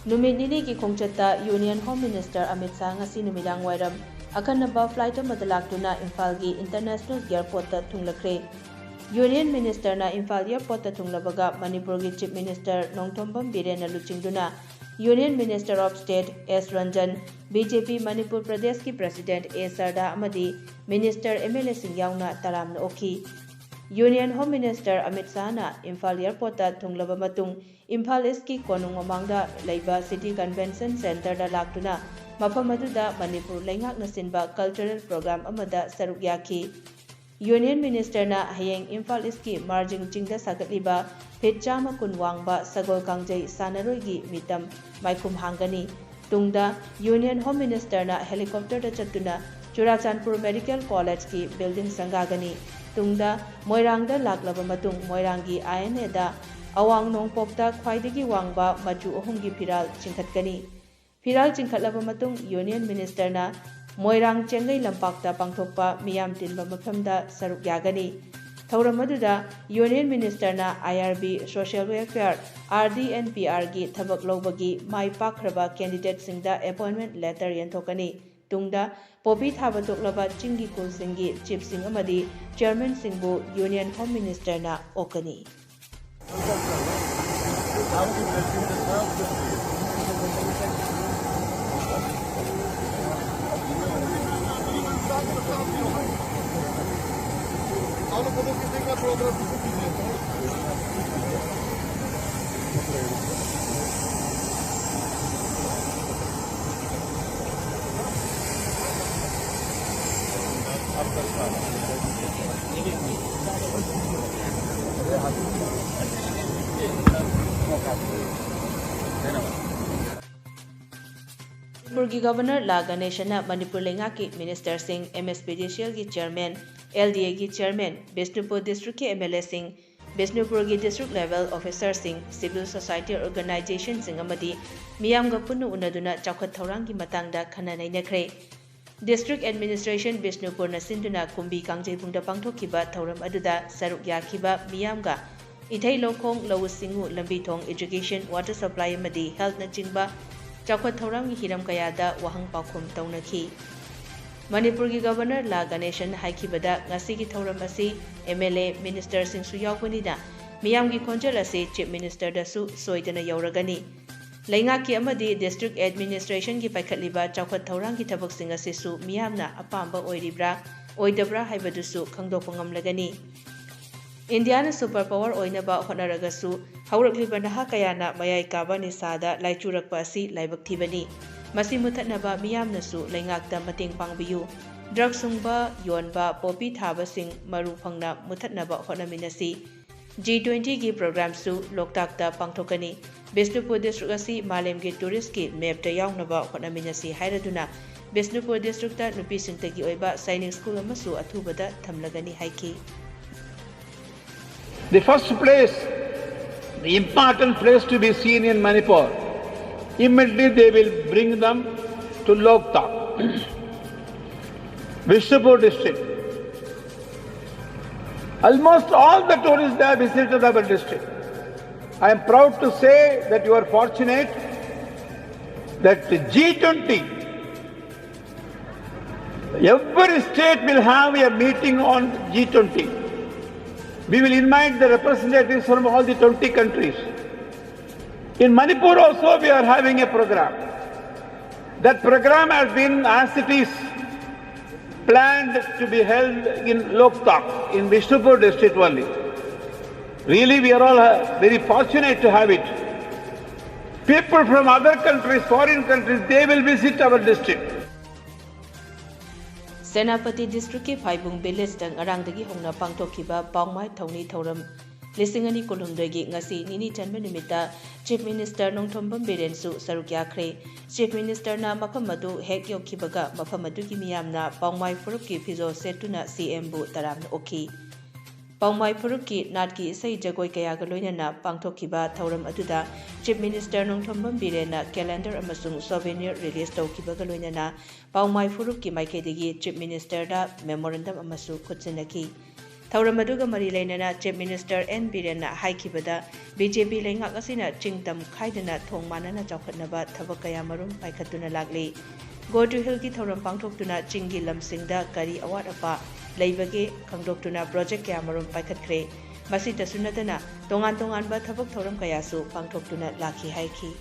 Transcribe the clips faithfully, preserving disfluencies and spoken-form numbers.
ꯅꯨꯃꯤꯠ ꯅꯤꯅꯤꯒꯤ ꯈꯣꯡꯆꯠꯇ Union Home Minister Amit Shah ꯉꯁꯤ ꯅꯨꯃꯤꯗꯥꯡ ꯋꯥꯏꯔꯝ ꯑꯈꯟꯅꯕ flight ꯑꯃꯗ ꯂꯥꯛꯇꯨꯅ ꯏꯝꯐꯥꯜꯒꯤ International Airportꯇ ꯊꯨꯡꯂꯈ꯭ꯔꯦ꯫ Union Ministerꯅ ꯏꯝꯐꯥꯜ Airportꯇ ꯊꯨꯡꯂꯕꯒ ꯃꯅꯤꯄꯨꯔꯒꯤ Chief Minister ꯅꯣꯡꯊꯣꯝꯕꯝ ꯕꯤꯔꯦꯟꯅ ꯂꯨꯆꯤꯡꯗꯨꯅ Union Minister of State S Ranjan, BJP Manipur ꯄ꯭ꯔꯗꯦꯁꯀꯤ President ꯑꯦ ꯁꯔꯗꯥ ꯑꯃꯗꯤ Minister, MLAꯁꯤꯡ ꯌꯥꯎꯅ ꯇꯔꯥꯝꯅ ꯑꯣꯛꯈꯤ꯫ Union Home Minister Amit ꯁꯥꯍꯅ Imphal Airportꯇ ꯊꯨꯡꯂꯕ ꯃꯇꯨꯡ ꯏꯝꯐꯥꯜ Eastꯀꯤ ꯀꯣꯅꯨꯡ ꯃꯃꯥꯡꯗ ꯂꯩꯕ City Convention Centreꯗ ꯂꯥꯛꯇꯨꯅ ꯃꯐꯝ ꯑꯗꯨꯗ ꯃꯅꯤꯄꯨꯔ ꯂꯩꯉꯥꯛꯅ ꯁꯤꯟꯕ cultural program ꯑꯃꯗ ꯁꯔꯨꯛ ꯌꯥꯈꯤ꯫ Union Ministerꯅ ꯍꯌꯦꯡ ꯏꯝꯐꯥꯜ Eastꯀꯤ ꯃꯥꯔꯖꯤꯡ ꯆꯤꯡꯗ ꯁꯥꯒꯠꯂꯤꯕ feet ꯆꯥꯝꯃ ꯀꯨꯟ ꯋꯥꯡꯕ ꯁꯒꯣꯜ ꯀꯥꯡꯖꯩ ꯁꯥꯟꯅꯔꯣꯏꯒꯤ ꯃꯤꯇꯝ ꯃꯥꯏꯈꯨꯝ ꯍꯥꯡꯒꯅꯤ꯫ ꯇꯨꯡꯗ Union Home Ministerꯅ helicopterꯗ ꯆꯠꯇꯨꯅ ꯆꯨꯔꯥꯆꯥꯟꯄꯨꯔ Medical Collegeꯀꯤ building ꯁꯪꯒꯥꯒꯅꯤ꯫ ꯇꯨꯡꯗ ꯃꯣꯏꯔꯥꯡꯗ ꯂꯥꯛꯂꯕ ꯃꯇꯨꯡ ꯃꯣꯏꯔꯥꯡꯒꯤ INAꯗ ꯑꯋꯥꯡ ꯅꯣꯡꯄꯣꯛꯇ ꯈ꯭ꯋꯥꯏꯗꯒꯤ ꯋꯥꯡꯕ ꯃꯆꯨ ꯑꯍꯨꯝꯒꯤ ꯐꯤꯔꯥꯜ ꯆꯤꯡꯈꯠꯀꯅꯤ꯫ ꯐꯤꯔꯥꯜ ꯆꯤꯡꯈꯠꯂꯕ ꯃꯇꯨꯡ Union Ministerꯅ ꯃꯣꯏꯔꯥꯡ ꯆꯦꯡꯒꯩ ꯂꯝꯄꯥꯛꯇ ꯄꯥꯡꯊꯣꯛꯄ ꯃꯤꯌꯥꯝ ꯇꯤꯟꯕ ꯃꯐꯝꯗ ꯁꯔꯨꯛ ꯌꯥꯒꯅꯤ꯫ ꯊꯧꯔꯝ ꯑꯗꯨꯗ Union Ministerꯅ IRB, Social Welfare, RD&PRꯒꯤ ꯊꯕꯛ ꯂꯧꯕꯒꯤ ꯃꯥꯏ ꯄꯥꯛꯈ꯭ꯔꯕ candidateꯁꯤꯡꯗ appointment letter ꯌꯦꯟꯊꯣꯛꯀꯅꯤ꯫ ꯇꯨꯡꯗ ꯄꯣꯄꯤ ꯊꯥꯕ ꯇꯣꯛꯂꯕ ꯆꯤꯡꯒꯤ ꯈꯨꯜꯁꯤꯡꯒꯤ chiefꯁꯤꯡ ꯑꯃꯗꯤ chairmanꯁꯤꯡꯕꯨ Union Home Ministerꯅ ꯑꯣꯛꯀꯅꯤ꯫ ꯃꯅꯤꯄꯨꯔꯒꯤ Governor ꯂꯥ ꯒꯅꯦꯁꯟꯅ ꯃꯅꯤꯄꯨꯔ ꯂꯩꯉꯥꯛꯀꯤ ministerꯁꯤꯡ, MSPDCLꯒꯤ chairman, LDAꯒꯤ chairman, Bishnupur districtꯀꯤ MLAꯁꯤꯡ, ꯕꯤꯁꯅꯨꯄꯨꯔꯒꯤ district level officerꯁꯤꯡ, civil society organizationꯁꯤꯡ ꯑꯃꯗꯤ ꯃꯤꯌꯥꯝꯒ ꯄꯨꯟꯅ ꯎꯅꯗꯨꯅ ꯆꯥꯎꯈꯠ ꯊꯧꯔꯥꯡꯒꯤ ꯃꯇꯥꯡꯗ ꯈꯟꯅ ꯅꯩꯅꯈ꯭ꯔꯦ꯫ District Administration ꯕꯤꯁꯅꯨꯄꯨꯔꯅ ꯁꯤꯟꯗꯨꯅ ꯀꯨꯝꯕꯤ ꯀꯥꯡꯖꯩꯕꯨꯡꯗ ꯄꯥꯡꯊꯣꯛꯈꯤꯕ ꯊꯧꯔꯝ ꯑꯗꯨꯗ ꯁꯔꯨꯛ ꯌꯥꯈꯤꯕ ꯃꯤꯌꯥꯝꯒ ꯏꯊꯩ ꯂꯧꯈꯣꯡ, ꯂꯧꯎ ꯁꯤꯡꯎ, ꯂꯝꯕꯤ ꯊꯣꯡ, education, water supply ꯑꯃꯗꯤ healthꯅꯆꯤꯡꯕ ꯆꯥꯎꯈꯠ ꯊꯧꯔꯥꯡꯒꯤ ꯍꯤꯔꯝ ꯀꯌꯥꯗ ꯋꯥꯍꯪ ꯄꯥꯎꯈꯨꯝ ꯇꯧꯅꯈꯤ꯫ ꯃꯅꯤꯄꯨꯔꯒꯤ Governor ꯂꯥ ꯒꯅꯦꯁꯟꯅ ꯍꯥꯏꯈꯤꯕꯗ, ꯉꯁꯤꯒꯤ ꯊꯧꯔꯝ ꯑꯁꯤ MLA, ministerꯁꯤꯡꯁꯨ ꯌꯥꯎꯕꯅꯤꯅ ꯃꯤꯌꯥꯝꯒꯤ ꯈꯣꯟꯖꯦꯜ ꯑꯁꯤ Chief Ministerꯗꯁꯨ ꯁꯣꯏꯗꯅ ꯌꯧꯔꯒꯅꯤ꯫ ꯂꯩꯉꯥꯛꯀꯤ ꯑꯃꯗꯤ district administrationꯒꯤ ꯄꯥꯏꯈꯠꯂꯤꯕ ꯆꯥꯎꯈꯠ ꯊꯧꯔꯥꯡꯒꯤ ꯊꯕꯛꯁꯤꯡ ꯑꯁꯤꯁꯨ ꯃꯤꯌꯥꯝꯅ ꯑꯄꯥꯝꯕ ꯑꯣꯏꯔꯤꯕ꯭ꯔꯥ, ꯑꯣꯏꯗꯕ꯭ꯔꯥ ꯍꯥꯏꯕꯗꯨꯁꯨ ꯈꯪꯗꯣꯛꯄ ꯉꯝꯂꯒꯅꯤ꯫ ꯏꯟꯗꯤꯌꯥꯅ super power ꯑꯣꯏꯅꯕ ꯍꯣꯠꯅꯔꯒꯁꯨ, ꯍꯧꯔꯛꯂꯤꯕ ꯅꯍꯥ ꯀꯌꯥꯅ ꯃꯌꯥꯏ ꯀꯥꯕ ꯅꯤꯁꯥꯗ ꯂꯥꯏꯆꯨꯔꯛꯄ ꯑꯁꯤ ꯂꯥꯏꯕꯛ ꯊꯤꯕꯅꯤ꯫ ꯃꯁꯤ ꯃꯨꯊꯠꯅꯕ ꯃꯤꯌꯥꯝꯅꯁꯨ ꯂꯩꯉꯥꯛꯇ ꯃꯇꯦꯡ ꯄꯥꯡꯕꯤꯌꯨ꯫ Drug ꯁꯨꯡꯕ, ꯌꯣꯟꯕ, poppy ꯊꯥꯕꯁꯤꯡ ꯃꯔꯨ ꯐꯪꯅ ꯃꯨꯊꯠꯅꯕ ꯍꯣꯠꯅꯃꯤꯟꯅꯁꯤ꯫ G twentyꯒꯤ programꯁꯨ ꯂꯣꯛꯇꯥꯛꯇ ꯄꯥꯡꯊꯣꯛꯀꯅꯤ꯫ ꯕꯤꯁꯅꯨꯄꯨꯔ district ꯑꯁꯤ ꯃꯥꯂꯦꯝꯒꯤ touristꯀꯤ mapꯇ ꯌꯥꯎꯅꯕ ꯍꯣꯠꯅꯃꯤꯟꯅꯁꯤ ꯍꯥꯏꯔꯗꯨꯅ, ꯕꯤꯁꯅꯨꯄꯨꯔ districtꯇ ꯅꯨꯄꯤꯁꯤꯡꯇꯒꯤ ꯑꯣꯏꯕ sainik school ꯑꯃꯁꯨ ꯑꯊꯨꯕꯗ ꯊꯝꯂꯒꯅꯤ ꯍꯥꯏꯈꯤ꯫ The first place, the important place to be seen in Manipur, immediately they will bring them to Loktak, Bishnupur district. Almost all the tourists they have visited our district. I am proud to say that you are fortunate that the G twenty, every state will have a meeting on G twenty. We will invite the representatives from all the twenty countries. In Manipur also we are having a program. That program has been, as it is, planned to be held in Loktak, in Bishnupur district only. Really, we are all uh, very fortunate to have it. People from other countries, foreign countries, they will visit our district. Senapati districtꯀꯤ ꯐꯥꯏꯕꯨꯡ villageꯇ ꯉꯔꯥꯡꯗꯒꯤ ꯍꯧꯅ ꯄꯥꯡꯊꯣꯛꯈꯤꯕ ꯄꯥꯎꯃꯥꯏ ꯊꯧꯅꯤ ꯊꯧꯔꯝ ꯂꯤꯁꯤꯡ ꯑꯅꯤ ꯀꯨꯟꯍꯨꯝꯗꯣꯏꯒꯤ ꯉꯁꯤ ꯅꯤꯅꯤ ꯆꯟꯕ ꯅꯨꯃꯤꯠꯇ Chief Minister ꯅꯣꯡꯊꯣꯝꯕꯝ ꯕꯤꯔꯦꯟꯁꯨ ꯁꯔꯨꯛ ꯌꯥꯈ꯭ꯔꯦ꯫ Chief Ministerꯅ ꯃꯐꯝ ꯑꯗꯨ ꯍꯦꯛ ꯌꯧꯈꯤꯕꯒ ꯃꯐꯝ ꯑꯗꯨꯒꯤ ꯃꯤꯌꯥꯝꯅ ꯄꯥꯎꯃꯥꯏ ꯐꯨꯔꯨꯞꯀꯤ ꯐꯤꯖꯣꯜ ꯁꯦꯠꯇꯨꯅ CMꯕꯨ ꯇꯔꯥꯝꯅ ꯑꯣꯛꯈꯤ꯫ ꯄꯥꯎꯃꯥꯏ ꯐꯨꯔꯨꯞꯀꯤ ꯅꯥꯠꯀꯤ ꯏꯁꯩ ꯖꯒꯣꯏ ꯀꯌꯥꯒ ꯂꯣꯏꯅꯅ ꯄꯥꯡꯊꯣꯛꯈꯤꯕ ꯊꯧꯔꯝ ꯑꯗꯨꯗ Chief Minister ꯅꯣꯡꯊꯣꯝꯕꯝ ꯕꯤꯔꯦꯟꯅ calendar ꯑꯃꯁꯨꯡ souvenir release ꯇꯧꯈꯤꯕꯒ ꯂꯣꯏꯅꯅ ꯄꯥꯎꯃꯥꯏ ꯐꯨꯔꯨꯞꯀꯤ ꯃꯥꯏꯀꯩꯗꯒꯤ Chief Ministerꯗ memorandum ꯑꯃꯁꯨ ꯈꯨꯠꯁꯤꯟꯅꯈꯤ꯫ ꯊꯧꯔꯝ ꯑꯗꯨꯒ ꯃꯔꯤ ꯂꯩꯅꯅ Chief Minister N ꯕꯤꯔꯦꯟꯅ ꯍꯥꯏꯈꯤꯕꯗ, BJP ꯂꯩꯉꯥꯛ ꯑꯁꯤꯅ ꯆꯤꯡ ꯇꯝ ꯈꯥꯏꯗꯅ ꯊꯣꯡ ꯃꯥꯟꯅꯅ ꯆꯥꯎꯈꯠꯅꯕ ꯊꯕꯛ ꯀꯌꯥ ꯃꯔꯨꯝ ꯄꯥꯏꯈꯠꯇꯨꯅ ꯂꯥꯛꯂꯤ꯫ Go to Hillꯒꯤ ꯊꯧꯔꯝ ꯄꯥꯡꯊꯣꯛꯇꯨꯅ ꯆꯤꯡꯒꯤ ꯂꯝꯁꯤꯡꯗ ꯀꯔꯤ ꯑꯋꯥꯠ ꯑꯄꯥ ꯂꯩꯕꯒꯦ ꯈꯪꯗꯣꯛꯇꯨꯅ project ꯀꯌꯥ ꯃꯔꯨꯝ ꯄꯥꯏꯈꯠꯈ꯭ꯔꯦ꯫ ꯃꯁꯤꯇꯁꯨ ꯅꯠꯇꯅ ꯇꯣꯉꯥꯟ ꯇꯣꯉꯥꯟꯕ ꯊꯕꯛ ꯊꯧꯔꯝ ꯀꯌꯥꯁꯨ ꯄꯥꯡꯊꯣꯛꯇꯨꯅ ꯂꯥꯛꯈꯤ ꯍꯥꯏꯈꯤ꯫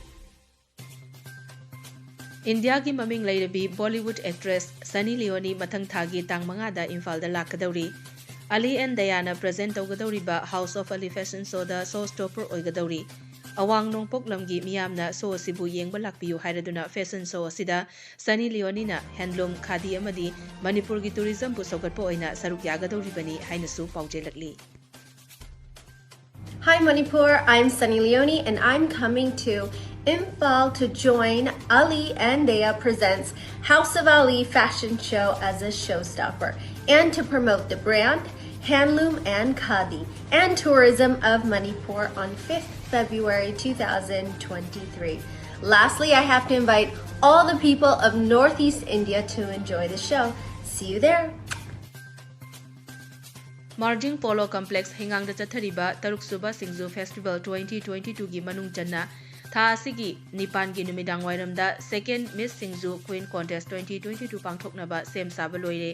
ꯏꯟꯗꯤꯌꯥꯒꯤ ꯃꯃꯤꯡ ꯂꯩꯔꯕꯤ Bollywood actress Sunny Leone ꯃꯊꯪ ꯊꯥꯒꯤ ꯇꯥꯡ ꯃꯉꯥꯗ ꯏꯝꯐꯥꯜꯗ ꯂꯥꯛꯀꯗꯧꯔꯤ꯫ Ali and Dayana present ꯇꯧꯒꯗꯧꯔꯤꯕ House of Ali fashion showꯗ show stopper ꯑꯣꯏꯒꯗꯧꯔꯤ꯫ ꯑꯋꯥꯡ ꯅꯣꯡꯄꯣꯛ ꯂꯝꯒꯤ ꯃꯤꯌꯥꯝꯅ show ꯑꯁꯤꯕꯨ ꯌꯦꯡꯕ ꯂꯥꯛꯄꯤꯌꯨ ꯍꯥꯏꯔꯗꯨꯅ fashion show ꯑꯁꯤꯗ Sunny Leoneꯅ handloom, khadi ꯑꯃꯗꯤ ꯃꯅꯤꯄꯨꯔꯒꯤ tourismꯕꯨ ꯁꯧꯒꯠꯄ ꯑꯣꯏꯅ ꯁꯔꯨꯛ ꯌꯥꯒꯗꯧꯔꯤꯕꯅꯤ ꯍꯥꯏꯅꯁꯨ ꯄꯥꯎꯖꯦꯜꯂꯛꯂꯤ꯫ Hi Manipur, I'm Sunny Leone and I'm coming to Imphal to join Ali and Daya Presents House of Ali fashion show as a showstopper and to promote the brand, handloom and khadi, and tourism of Manipur on fifth February two thousand twenty-three. Lastly, I have to invite all the people of Northeast India to enjoy the show. See you there. Marjing Polo Complex ꯍꯩꯉꯥꯡꯗ ꯆꯠꯊꯔꯤꯕ ꯇꯔꯨꯛꯁꯨꯕ ꯁꯤꯡꯖꯨ Festival twenty twenty-twoꯒꯤ ꯃꯅꯨꯡ ꯆꯟꯅ ꯊꯥ ꯑꯁꯤꯒꯤ ꯅꯤꯄꯥꯟꯒꯤ ꯅꯨꯃꯤꯗꯥꯡ ꯋꯥꯏꯔꯝꯗ Second Miss Singju Queen Contest twenty twenty-two ꯄꯥꯡꯊꯣꯛꯅꯕ ꯁꯦꯝ ꯁꯥꯕ ꯂꯣꯏꯔꯦ꯫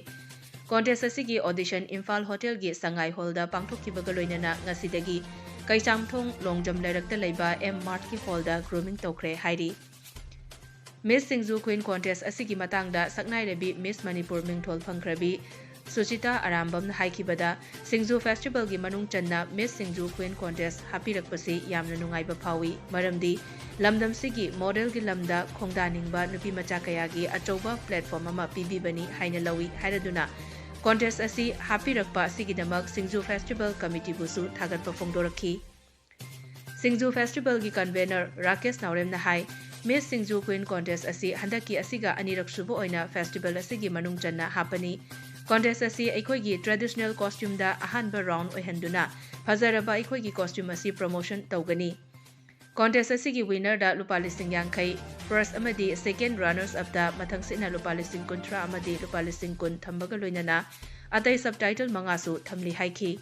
Contest ꯑꯁꯤꯒꯤ audition ꯏꯝꯐꯥꯜ ꯍꯣꯇꯦꯜꯒꯤ ꯁꯉꯥꯏ ꯍꯣꯜꯗ ꯄꯥꯡꯊꯣꯛꯈꯤꯕꯒ ꯂꯣꯏꯅꯅ ꯉꯁꯤꯗꯒꯤ ꯀꯩꯁꯥꯝꯊꯣꯡ ꯂꯣꯡꯖꯝ ꯂꯩꯔꯛꯇ ꯂꯩꯕ M Martꯀꯤ ꯍꯣꯜꯗ grooming ꯇꯧꯈ꯭ꯔꯦ ꯍꯥꯏꯔꯤ꯫ Miss Singju Queen Contest ꯑꯁꯤꯒꯤ ꯃꯇꯥꯡꯗ ꯁꯛꯅꯥꯏꯔꯕꯤ Miss Manipur ꯃꯤꯡꯊꯣꯜ ꯐꯪꯈ꯭ꯔꯕꯤ ꯁꯨꯆꯤꯇꯥ ꯑꯔꯥꯝꯕꯝꯅ ꯍꯥꯏꯈꯤꯕꯗ, ꯁꯤꯡꯖꯨ Festivalꯒꯤ ꯃꯅꯨꯡ ꯆꯟꯅ Miss Singju Queen Contest ꯍꯥꯞꯄꯤꯔꯛꯄꯁꯤ ꯌꯥꯝꯅ ꯅꯨꯡꯉꯥꯏꯕ ꯐꯥꯎꯏ, ꯃꯔꯝꯗꯤ ꯂꯝꯗꯝꯁꯤꯒꯤ modelꯒꯤ ꯂꯝꯗ ꯈꯣꯡꯗꯥꯅꯤꯡꯕ ꯅꯨꯄꯤ ꯃꯆꯥ ꯀꯌꯥꯒꯤ ꯑꯆꯧꯕ platform ꯑꯃ ꯄꯤꯕꯤꯕꯅꯤ ꯍꯥꯏꯅ ꯂꯧꯏ ꯍꯥꯏꯔꯗꯨꯅ, contest ꯑꯁꯤ ꯍꯥꯞꯄꯤꯔꯛꯄ ꯑꯁꯤꯒꯤꯗꯃꯛ ꯁꯤꯡꯖꯨ Festival Committeeꯕꯨꯁꯨ ꯊꯥꯒꯠꯄ ꯐꯣꯡꯗꯣꯔꯛꯈꯤ꯫ ꯁꯤꯡꯖꯨ Festivalꯒꯤ convener ꯔꯥꯀꯦꯁ ꯅꯥꯎꯔꯦꯝꯅ ꯍꯥꯏ, Miss Singju Queen Contest ꯑꯁꯤ ꯍꯟꯗꯛꯀꯤ ꯑꯁꯤꯒ ꯑꯅꯤꯔꯛ ꯁꯨꯕ ꯑꯣꯏꯅ festival ꯑꯁꯤꯒꯤ ꯃꯅꯨꯡ ꯆꯟꯅ ꯍꯥꯞꯄꯅꯤ꯫ Contest ꯑꯁꯤ ꯑꯩꯈꯣꯏꯒꯤ traditional costumeꯗ ꯑꯍꯥꯟꯕ round ꯑꯣꯏꯍꯟꯗꯨꯅ ꯐꯖꯔꯕ ꯑꯩꯈꯣꯏꯒꯤ costume ꯑꯁꯤ promotion ꯇꯧꯒꯅꯤ꯫ Contest ꯑꯁꯤꯒꯤ winnerꯗ ꯂꯨꯄꯥ ꯂꯤꯁꯤꯡ ꯌꯥꯡꯈꯩ, first ꯑꯃꯗꯤ second runners upꯇ ꯃꯊꯪꯁꯤꯠꯅ ꯂꯨꯄꯥ ꯂꯤꯁꯤꯡ ꯀꯨꯟꯊ꯭ꯔꯥ ꯑꯃꯗꯤ ꯂꯨꯄꯥ ꯂꯤꯁꯤꯡ ꯀꯨꯟ ꯊꯝꯕꯒ ꯂꯣꯏꯅꯅ ꯑꯇꯩ subtitle ꯃꯉꯥꯁꯨ ꯊꯝꯂꯤ ꯍꯥꯏꯈꯤ꯫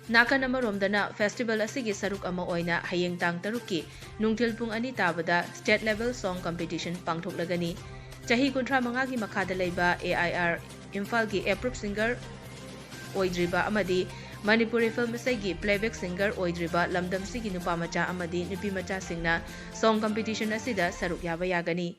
ꯅꯥꯀꯟ ꯑꯃꯔꯣꯝꯗꯅ festival ꯑꯁꯤꯒꯤ ꯁꯔꯨꯛ ꯑꯃ ꯑꯣꯏꯅ ꯍꯌꯦꯡ ꯇꯥꯡ ꯇꯔꯨꯛꯀꯤ ꯅꯨꯡꯊꯤꯜ ꯄꯨꯡ ꯑꯅꯤ ꯇꯥꯕꯗ state level song competition ꯄꯥꯡꯊꯣꯛꯂꯒꯅꯤ꯫ ꯆꯍꯤ ꯀꯨꯟꯊ꯭ꯔꯥ ꯃꯉꯥꯒꯤ ꯃꯈꯥꯗ ꯂꯩꯕ A I R ꯏꯝꯐꯥꯜꯒꯤ approved singer ꯑꯣꯏꯗ꯭ꯔꯤꯕ ꯑꯃꯗꯤ ꯃꯅꯤꯄꯨꯔꯤ film ꯏꯁꯩꯒꯤ playback singer ꯑꯣꯏꯗ꯭ꯔꯤꯕ ꯂꯝꯗꯝꯁꯤꯒꯤ ꯅꯨꯄꯥ ꯃꯆꯥ ꯑꯃꯗꯤ ꯅꯨꯄꯤ ꯃꯆꯥꯁꯤꯡꯅ song competition ꯑꯁꯤꯗ ꯁꯔꯨꯛ ꯌꯥꯕ ꯌꯥꯒꯅꯤ꯫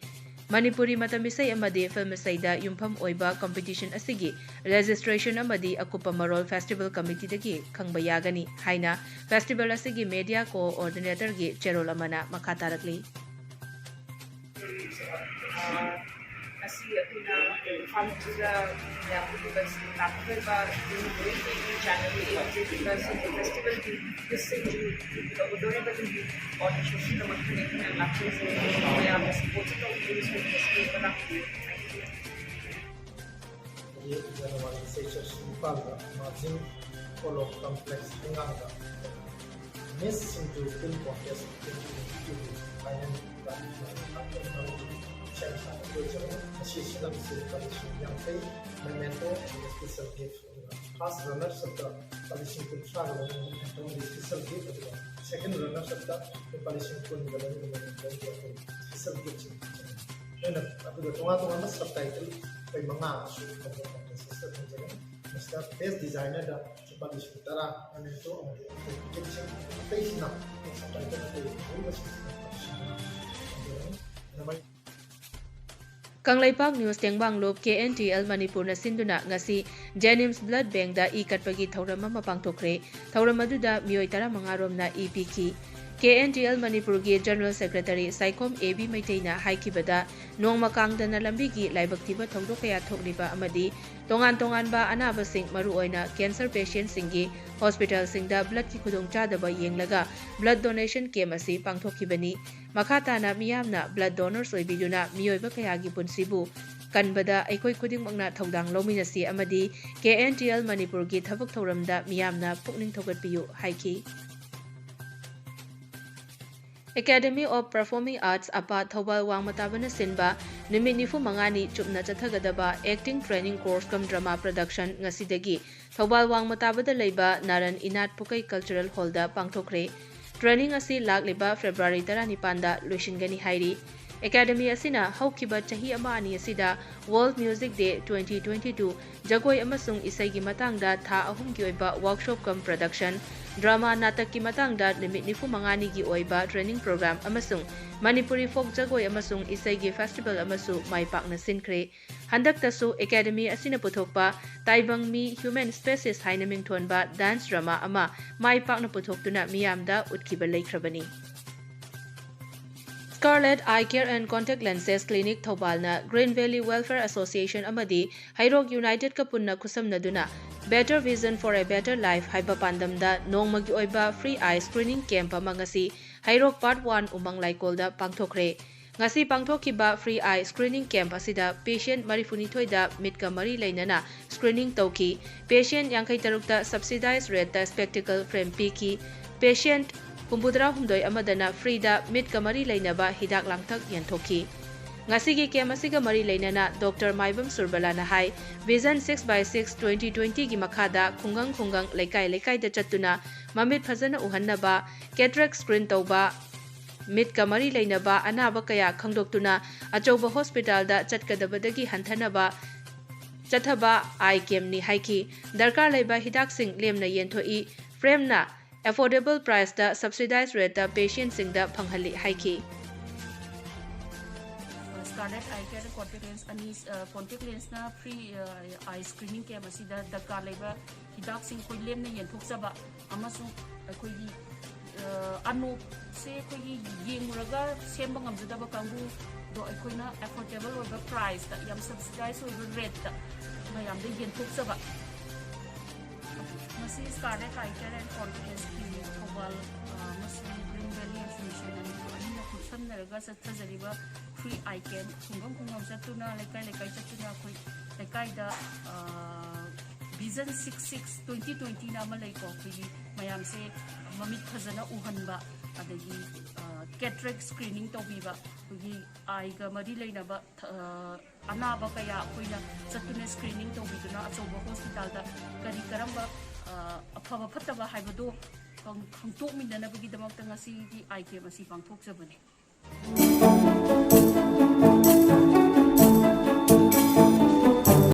ꯃꯅꯤꯄꯨꯔꯤ ꯃꯇꯝ ꯏꯁꯩ ꯑꯃꯗꯤ film ꯏꯁꯩꯗ ꯌꯨꯝꯐꯝ ꯑꯣꯏꯕ competition ꯑꯁꯤꯒꯤ registration ꯑꯃꯗꯤ ꯑꯀꯨꯞꯄ ꯃꯔꯣꯜ festival committeeꯗꯒꯤ ꯈꯪꯕ ꯌꯥꯒꯅꯤ ꯍꯥꯏꯅ festival ꯑꯁꯤꯒꯤ media coordinatorꯒꯤ ꯆꯦꯔꯣꯜ ꯑꯃꯅ ꯃꯈꯥ ꯇꯥꯔꯛꯂꯤ꯫ ꯉꯁꯤ ꯑꯩꯈꯣꯏꯅ ꯏꯝꯐꯥꯜ ꯃꯆꯤꯗ ꯃꯌꯥꯝ ꯎꯠꯂꯤꯕꯁꯤ ꯂꯥꯛꯀꯗꯧꯔꯤꯕ ꯇ꯭ꯋꯦꯟꯇꯤ ꯇ꯭ꯋꯦꯟꯇꯤ ꯆꯥꯟꯅꯕꯒꯤ ꯍꯧꯖꯤꯛ ꯐꯦꯁꯇꯤꯚꯦꯜꯒꯤ ꯒꯤꯐꯁꯤꯡꯁꯨ ꯇꯧꯒꯗꯧꯔꯤꯕꯗꯨꯒꯤ auditionꯁꯤꯗꯃꯛꯇꯅꯤ ꯑꯩꯈꯣꯏꯅ ꯂꯥꯛꯆꯔꯤꯁꯦ꯫ ꯃꯌꯥꯝꯅ support ꯇꯧꯕꯤꯌꯨ, ꯁꯣꯏꯗꯅ ꯁꯣꯏꯗꯅ ꯂꯥꯛꯄꯤꯌꯨ꯫ ꯍꯧꯖꯤꯛ ꯖꯅꯋꯥꯔꯤ ꯁꯦꯁꯟ ꯅꯤꯄꯥꯟꯗ ꯃꯥꯔꯖꯤꯡ ꯄꯣꯂꯣ ꯀꯝꯄ꯭ꯂꯦꯛꯁ ꯍꯩꯉꯥꯡꯗ Miss Sindhu Film Contest twenty twenty-twoꯒꯤ final ꯁꯦꯝ ꯁꯥꯕ ꯑꯣꯏꯖꯕꯅꯤ꯫ ꯃꯁꯤ ꯁꯤꯜꯂꯝꯁꯤ ꯂꯨꯄꯥ ꯂꯤꯁꯤꯡ ꯌꯥꯡꯈꯩ, memento ꯑꯃꯗꯤ special gift, ꯑꯗꯨꯒ first runners upꯇ ꯂꯨꯄꯥ ꯂꯤꯁꯤꯡ ꯀꯨꯟꯊ꯭ꯔꯥꯒ ꯂꯣꯏꯅꯅ memento ꯑꯃꯗꯤ special gift, ꯑꯗꯨꯒ second runners upꯇ ꯂꯨꯄꯥ ꯂꯤꯁꯤꯡ ꯀꯨꯟꯒ ꯂꯣꯏꯅꯅ memento ꯑꯃꯗꯤ ꯑꯩꯈꯣꯏ special giftꯁꯤꯡ ꯄꯤꯖꯒꯅꯤ꯫ ꯂꯣꯏꯅ ꯑꯗꯨꯒ ꯇꯣꯉꯥꯟ ꯇꯣꯉꯥꯟꯕ subtitle ꯑꯩꯈꯣꯏ ꯃꯉꯥ ꯑꯃꯁꯨ ꯊꯝꯖꯒꯅꯤ꯫ ꯃꯁꯤꯗ best designerꯗ ꯂꯨꯄꯥ ꯂꯤꯁꯤꯡ ꯇꯔꯥ, memento ꯑꯃꯗꯤ ꯑꯇꯩ giftꯁꯤꯡ ꯑꯇꯩꯁꯤꯅ subtitle ꯑꯇꯩ ꯑꯔꯤꯕꯁꯤꯡꯁꯤꯅ ꯂꯨꯄꯥ ꯂꯤꯁꯤꯡ ꯃꯉꯥ ꯊꯝꯖꯒꯅꯤ꯫ ꯑꯗꯨꯃꯥꯏꯅ Kangleipak News ꯇꯦꯡꯕꯥꯡꯂꯨꯞ K N T L ꯃꯅꯤꯄꯨꯔꯅ ꯁꯤꯟꯗꯨꯅ ꯉꯁꯤ JNIMS Blood Bankꯗ ꯏ ꯀꯠꯄꯒꯤ ꯊꯧꯔꯝ ꯑꯃ ꯄꯥꯡꯊꯣꯛꯈ꯭ꯔꯦ꯫ ꯊꯧꯔꯝ ꯑꯗꯨꯗ ꯃꯤꯑꯣꯏ ꯇꯔꯥꯃꯉꯥ ꯔꯣꯝꯅ ꯏ ꯄꯤꯈꯤ꯫ K N T L ꯃꯅꯤꯄꯨꯔꯒꯤ General Secretary Saikhom A B ꯃꯩꯇꯩꯅ ꯍꯥꯏꯈꯤꯕꯗ, ꯅꯣꯡꯃ ꯀꯥꯡꯗꯅ ꯂꯝꯕꯤꯒꯤ ꯂꯥꯏꯕꯛ ꯊꯤꯕ ꯊꯧꯗꯣꯛ ꯀꯌꯥ ꯊꯣꯛꯂꯤꯕ ꯑꯃꯗꯤ ꯇꯣꯉꯥꯟ ꯇꯣꯉꯥꯟꯕ ꯑꯅꯥꯕꯁꯤꯡ, ꯃꯔꯨꯑꯣꯏꯅ cancer patientꯁꯤꯡꯒꯤ hospitalꯁꯤꯡꯗ bloodꯀꯤ ꯈꯨꯗꯣꯡꯆꯥꯗꯕ ꯌꯦꯡꯂꯒ blood donation camp ꯑꯁꯤ ꯄꯥꯡꯊꯣꯛꯈꯤꯕꯅꯤ꯫ ꯃꯈꯥ ꯇꯥꯅ ꯃꯤꯌꯥꯝꯅ blood donors ꯑꯣꯏꯕꯤꯗꯨꯅ ꯃꯤꯑꯣꯏꯕ ꯀꯌꯥꯒꯤ ꯄꯨꯟꯁꯤꯕꯨ ꯀꯟꯕꯗ ꯑꯩꯈꯣꯏ ꯈꯨꯗꯤꯡꯃꯛꯅ ꯊꯧꯗꯥꯡ ꯂꯧꯃꯤꯟꯅꯁꯤ ꯑꯃꯗꯤ K N T L ꯃꯅꯤꯄꯨꯔꯒꯤ ꯊꯕꯛ ꯊꯧꯔꯝꯗ ꯃꯤꯌꯥꯝꯅ ꯄꯨꯛꯅꯤꯡ ꯊꯧꯒꯠꯄꯤꯌꯨ ꯍꯥꯏꯈꯤ꯫ Academy of Performing Arts, ꯑꯄꯥ, ꯊꯧꯕꯥꯜ ꯋꯥꯡꯃ ꯇꯥꯕꯅ ꯁꯤꯟꯕ ꯅꯨꯃꯤꯠ ꯅꯤꯐꯨ ꯃꯉꯥꯅꯤ ꯆꯨꯞꯅ ꯆꯠꯊꯒꯗꯕ acting training course cum drama production ꯉꯁꯤꯗꯒꯤ ꯊꯧꯕꯥꯜ ꯋꯥꯡꯃ ꯇꯥꯕꯗ ꯂꯩꯕ ꯅꯥꯔꯟ ꯏꯅꯥꯠ ꯄꯨꯀꯩ Cultural Hall ꯗ ꯄꯥꯡꯊꯣꯛꯈ꯭ꯔꯦ꯫ Training ꯑꯁꯤ ꯂꯥꯛꯂꯤꯕ February ꯇꯔꯥꯅꯤꯄꯥꯟꯗ ꯂꯣꯏꯁꯤꯟꯒꯅꯤ ꯍꯥꯏꯔꯤ꯫ Academy ꯑꯁꯤꯅ ꯍꯧꯈꯤꯕ ꯆꯍꯤ ꯑꯃ ꯑꯅꯤ ꯑꯁꯤꯗ World Music Day twenty twenty-two ꯖꯒꯣꯏ ꯑꯃꯁꯨꯡ ꯏꯁꯩꯒꯤ ꯃꯇꯥꯡꯗ ꯊꯥ ꯑꯍꯨꯝꯒꯤ ꯑꯣꯏꯕ workshop cum production, drama ꯅꯥꯇꯛꯀꯤ ꯃꯇꯥꯡꯗ ꯅꯨꯃꯤꯠ ꯅꯤꯐꯨ ꯃꯉꯥꯅꯤꯒꯤ ꯑꯣꯏꯕ training program ꯑꯃꯁꯨꯡ ꯃꯅꯤꯄꯨꯔꯤ folk ꯖꯒꯣꯏ ꯑꯃꯁꯨꯡ ꯏꯁꯩꯒꯤ festival ꯑꯃꯁꯨ ꯃꯥꯏ ꯄꯥꯛꯅ ꯁꯤꯟꯈ꯭ꯔꯦ꯫ ꯍꯟꯗꯛꯇꯁꯨ Academy ꯑꯁꯤꯅ ꯄꯨꯊꯣꯛꯄ ꯇꯥꯏꯕꯪ ꯃꯤ, Human Species ꯍꯥꯏꯅ ꯃꯤꯡꯊꯣꯟꯕ dance drama ꯑꯃ ꯃꯥꯏ ꯄꯥꯛꯅ ꯄꯨꯊꯣꯛꯇꯨꯅ ꯃꯤꯌꯥꯝꯗ ꯎꯠꯈꯤꯕ ꯂꯩꯈ꯭ꯔꯕꯅꯤ꯫ Scarlet Eye Care and Contact Lenses Clinic ꯊꯧꯕꯥꯜꯅ Green Valley Welfare Association ꯑꯃꯗꯤ ꯍꯩꯔꯣꯛ United ꯀ ꯄꯨꯟꯅ ꯈꯨꯠꯁꯝꯅꯗꯨꯅ Better Vision for a Better Life ꯍꯥꯏꯕ ꯄꯥꯟꯗꯝꯗ ꯅꯣꯡꯃꯒꯤ ꯑꯣꯏꯕ free eye screening camp ꯑꯃ ꯉꯁꯤ ꯍꯩꯔꯣꯛ Part one ꯎꯃꯪ ꯂꯥꯏꯀꯣꯜꯗ ꯄꯥꯡꯊꯣꯛꯈ꯭ꯔꯦ꯫ ꯉꯁꯤ ꯄꯥꯡꯊꯣꯛꯈꯤꯕ free eye screening camp ꯑꯁꯤꯗ patient ꯃꯔꯤꯐꯨꯅꯤꯊꯣꯏꯗ ꯃꯤꯠꯀ ꯃꯔꯤ ꯂꯩꯅꯅ screening ꯇꯧꯈꯤ꯫ Patient ꯌꯥꯡꯈꯩ ꯇꯔꯨꯛꯇ subsidized rate ꯇ spectacle frame ꯄꯤꯈꯤ꯫ Patient ꯍꯨꯝꯐꯨꯇꯔꯥ ꯍꯨꯝꯗꯣꯏ ꯑꯃꯗꯅ free ꯗ ꯃꯤꯠꯀ ꯃꯔꯤ ꯂꯩꯅꯕ ꯍꯤꯗꯥꯛ ꯂꯥꯡꯊꯛ ꯌꯦꯟꯊꯣꯛꯈꯤ꯫ ꯉꯁꯤꯒꯤ camp ꯑꯁꯤꯒ ꯃꯔꯤ ꯂꯩꯅꯅ Doctor Maibam ꯁꯨꯔꯕꯂꯥꯅ high, Vision six by six twenty twenty ꯒꯤ ꯃꯈꯥꯗ ꯈꯨꯡꯒꯪ ꯈꯨꯡꯒꯪ, ꯂꯩꯀꯥꯏ ꯂꯩꯀꯥꯏꯗ ꯆꯠꯇꯨꯅ ꯃꯃꯤꯠ ꯐꯖꯅ ꯎꯍꯟꯅꯕ, cataract screen ꯇꯧꯕ, ꯃꯤꯠꯀ ꯃꯔꯤ ꯂꯩꯅꯕ ꯑꯅꯥꯕ ꯀꯌꯥ ꯈꯪꯗꯣꯛꯇꯨꯅ ꯑꯆꯧꯕ hospital ꯗ ꯆꯠꯀꯗꯕꯗꯒꯤ ꯍꯟꯊꯅꯕ ꯆꯠꯊꯕ eye camp ꯅꯤ ꯍꯥꯏꯈꯤ꯫ ꯗꯔꯀꯥꯔ ꯂꯩꯕ ꯍꯤꯗꯥꯛꯁꯤꯡ ꯂꯦꯝꯅ ꯌꯦꯟꯊꯣꯛꯏ꯫ Frame ꯅ affordable price ꯇ subsidized rate ꯇ patient ꯁꯤꯡꯗ ꯐꯪꯍꯜꯂꯤ ꯍꯥꯏꯈꯤ꯫ Scarlet Eye Care contact lens ꯑꯅꯤ, ꯑ, contact lens ꯅ free, ꯑ, eye screening camp ꯑꯁꯤꯗ ꯗꯔꯀꯥꯔ ꯂꯩꯕ ꯍꯤꯗꯥꯛꯁꯤꯡ ꯑꯩꯈꯣꯏ ꯂꯦꯝꯅ ꯌꯦꯟꯊꯣꯛꯆꯕ ꯑꯃꯁꯨꯡ ꯑꯩꯈꯣꯏꯒꯤ, ꯑ, ꯑꯅꯣꯞꯁꯦ ꯑꯩꯈꯣꯏꯒꯤ ꯌꯦꯡꯉꯨꯔꯒ ꯁꯦꯝꯕ ꯉꯝꯖꯗꯕ ꯀꯥꯡꯕꯨꯗꯣ ꯑꯩꯈꯣꯏꯅ affordable ꯑꯣꯏꯕ price ꯇ, ꯌꯥꯝ subsidized ꯑꯣꯏꯕ rate ꯇ ꯃꯌꯥꯝꯗ ꯌꯦꯟꯊꯣꯛꯆꯕ꯫ ꯃꯁꯤ Scarlet Eye Care and Contact Lens Clinic Thoubal, ꯑ, ꯑꯃꯁꯨꯡ Green Valley Association ꯑꯅꯤꯗꯨ ꯑꯅꯤꯅ ꯈꯨꯠꯁꯝꯅꯔꯒ ꯆꯠꯊꯖꯔꯤꯕ free eye camp, ꯈꯨꯡꯒꯪ ꯈꯨꯡꯒꯪ ꯆꯠꯇꯨꯅ, ꯂꯩꯀꯥꯏ ꯂꯩꯀꯥꯏ ꯆꯠꯇꯨꯅ ꯑꯩꯈꯣꯏ ꯂꯩꯀꯥꯏꯗ, ꯑ, Vision six six twenty twenty ꯅ ꯑꯃ ꯂꯩꯀꯣ, ꯑꯩꯈꯣꯏꯒꯤ ꯃꯌꯥꯝꯁꯦ ꯃꯃꯤꯠ ꯐꯖꯅ ꯎꯍꯟꯕ, ꯑꯗꯒꯤ, ꯑ, ꯀꯦꯇꯔꯦꯛ ꯁ꯭ꯀ꯭ꯔꯤꯅꯤꯡ ꯇꯧꯕꯤꯕ, ꯑꯩꯈꯣꯏꯒꯤ ꯑꯥꯏꯒ ꯃꯔꯤ ꯂꯩꯅꯕ ꯊ- ꯑ, ꯑꯅꯥꯕ ꯀꯌꯥ ꯑꯩꯈꯣꯏꯅ ꯆꯠꯇꯨꯅ ꯁ꯭ꯀ꯭ꯔꯤꯅꯤꯡ ꯇꯧꯕꯤꯗꯨꯅ ꯑꯆꯧꯕ ꯍꯣꯁꯄꯤꯇꯥꯜꯗ ꯀꯔꯤ ꯀꯔꯝꯕ ꯑ, ꯑꯐꯕ ꯐꯠꯇꯕ ꯍꯥꯏꯕꯗꯣ ꯈꯪ- ꯈꯪꯗꯣꯛꯃꯤꯟꯅꯅꯕꯒꯤꯗꯃꯛꯇ ꯉꯁꯤꯒꯤ ꯑꯥꯏ ꯀꯦꯝ ꯑꯁꯤ ꯄꯥꯡꯊꯣꯛꯆꯕꯅꯤ꯫